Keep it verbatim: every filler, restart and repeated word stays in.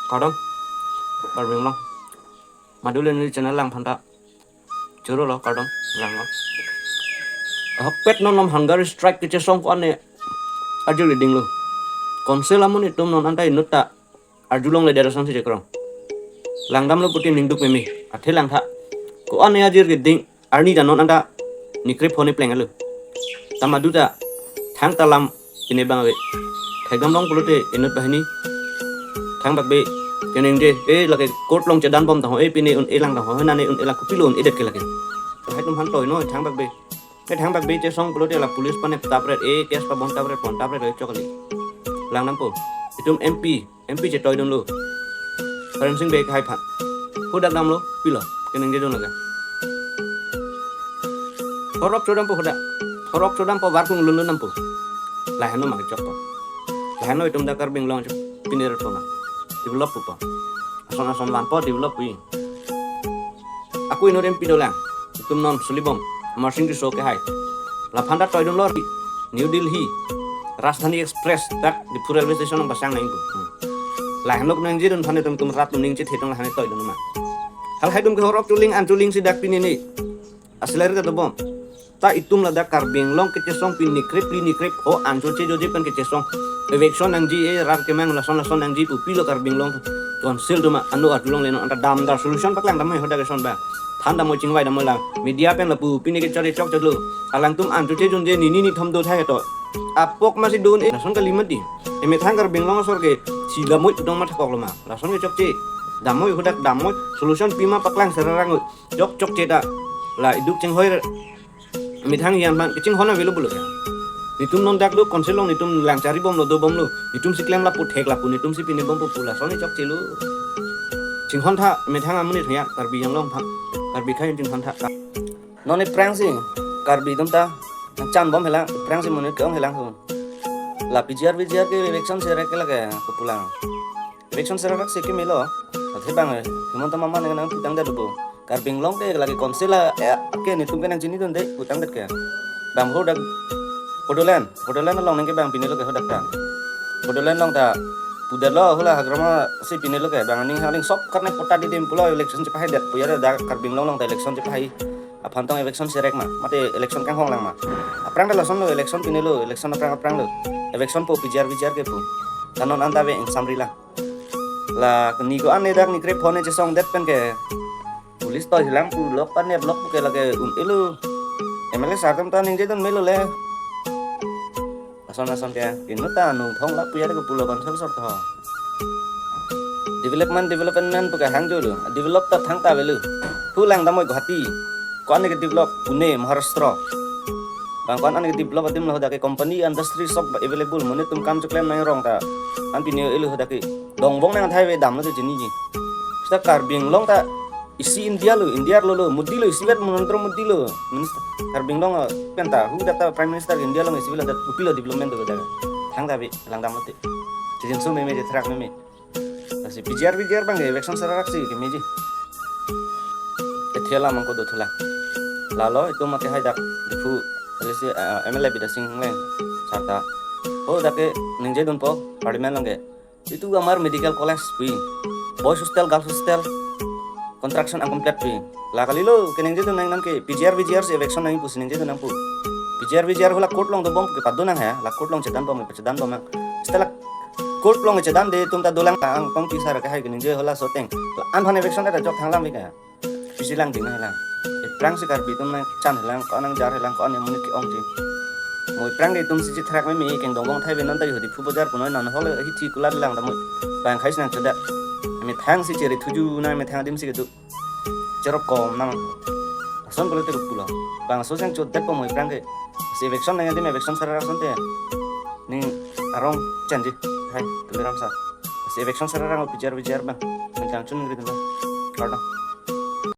Kardom, Karbi Anglong. Madule neli channel lang phanta. Choro lo, kardom, lang lo. Ahokpet non non hunger strike kechesong ko-an ne ajir keding lo. Council amonit atum non anta inut ta arjulongle, derasan si chekrong. Langdamlo putin ningduk meme. Athe langtha. Ko-an ne ajir keding arni ta non anta nikrep hone pleng alo. Ta madu ta thangta lam pine bang ave. Thekdam long pulote inut banghini thangbak be keningje, e lake court along chedan bom tangho, e pine un-e lang tangho, nane un-e lang, kopilo un-edet ke lake. Lahai atum aphan toy noi thangbak be. E thangbak be chesong pulote la police aphan ne tapret, e case pabon tapret, pon tapret, e chokali. Langdampo. Itum M P, M P chetoidunlo. Rensing Bey hai aphan. Hadak damlo, pilo, keningjedun lake. Horok chodampo hadak. Horok chodampo, warkung lunlun dampo. Lahenlo ma kechokpo. Lahenlo itum dak Karbi Anglong chok pinir po ma. Develop po. Ason ason vanpo, develop pi. Ako inut M P dolang. Itum non sulibom. Amarsing Tisso ke hai. Laphanta toidunlo, New Delhi, Rajdhani Express dak Diphu railway station nang pasang nang ibu. Hmm. Lahenlo ningjedun aphan itum, itum rat atum ning chethe atum lahai toidun ma. Halahai atum ke horok chuling an chuling si dak pine ne aseler ke dobom. Ta itum ladak Karbi Anglong kechesong pin nikrep phli nikrep ho ancho chejoje pen kechesong. Eviction nangji, e rat kemang lason lason nangji pu pilo Karbi Anglong Council atum ano arjulongle non anta damdar, solution paklang damhoi hadak eson ba. Than damhoi, chingvai damhoi lang. Media pen lapu pine kechari chokchelo. Alangtum ancho chejunje nini nithom do thai to. Apok masi dun e lason kali mati. Emethang Karbi Anglong asor ke si damhoi pudong mathakok lo ma. Lason ke chokche. Damhoi hadak damhoi. Solution pima paklang serarang. Chok chokche ta. La iduk chinghoi methang hian aphan kachinghon avelo pulo ya. Nitum non dak do Council along nitum lang chari bomlo, dobomlo. Nitum si klem lapu thek lapu nitum si pine bompo pu lason ne chokchelo. Chinghon tha methang amonit ya, Karbi Anglong aphan. Karbi akhei chinghon tha. Non aphrangsi Karbi atum ta chan bom helang, aphrangsi monit ke-ong helang ho. La P G R V G R ke eviction serek ke lake kepulang. Eviction serek si kemelo. Athe bang, eh, Himanta Mama nang nang putang da dubo. Karbi Anglong ke lake Council a, eh, ke nitum ke nangchinidunde, putang det ke. Bang hadak Bodoland, Bodoland along nang ke bang pinelo ke hadak ta. Bodoland along ta pudetlo, hula hagrama si pinelo ke, bang aning haling sop karne pota didim pulo, election chepahai det pu ya, dak Karbi Anglong along ta election chepahai. Aphan tong eviction serek ma, mate election kanghong lang ma. Aphrang ta lasonlo, election pinelo, election aphrang aphranglo. Eviction po P G R V G R ke po. Ta non anta ave ingsamri lang. La keni ko-an ne dak nikrep phone chesong det pen ke police toilang pu lok pan ne block ke lake un-elo. M L A sir atum ta ningjedun melo le. Ason ason ke inut ta nung thong lak pu ya ke pulo Council asor tho. Development, development pu ke hangjo lo. Develop ta thangta avelo. Hu langdamhoi Guwahati. Ko-an ne ke develop, Pune, Maharashtra. Bang ko-an ne ke develop adim lo hadak ke company, industry sop available, monit atum kam choklem nang rong ta. An pine elo hadak ke. Dongbong nang thai ave damlo te chiniji. Seta Karbi Anglong ta isi India lo, India lo lo, Modi lo isivet, Narendra Modi lo minister. Karbi Anglong, eh, penta, hu data Prime Minister India along isivet lo, kopilo development do hadak. Thangta ave, langdamlo te. Chijinso meme, chetherak meme. Lasi P G R V G R bang eviction serarak si kemeji. Ethiala mangko do thula. Lalo itum mate hai dak Diphu, lasi, eh, M L A Bidya Sing Engleng sarta. Oh, dak ke ningjedunpo, parliament along ke. Itu amar medical college pi. Boys hostel, girls hostel. Construction ang complete pi. La kalilo, keningjedun nang nang ke P G R V G R si eviction nang pusi ningjedun nang pu. P G R V G R hula court along dobom ke padonang ha, la court along chedan bom, chedan bom nang. Setelah court along chedan de itum ta dolang ta angkong pisar ke hai keningje hula soteng. La an aphan eviction ta jok thanglam ika. Pisi langding nang lang. Aphrangsi Karbi atum nangchan lang, ko nangjar lang, ko ne monit ke-ongji. Mo aphrang ke itum si chetherak meme keng dongbong thai ave non ta yo Diphu bojar punoi non hol hithi kulat langdam. Bang khais nang choda. Methang si cheri thuju nang methang adim si kedo. Cherok kom nang. Ason bole te pulo. Bang so jang chodet po mo aphrang ke. Si eviction nang adim eviction serarak asonte. Ning arong chanji. Hai, Tuliram sir. Si eviction serarak P G R V G R bang. Methang chun ngri dun. Kardom.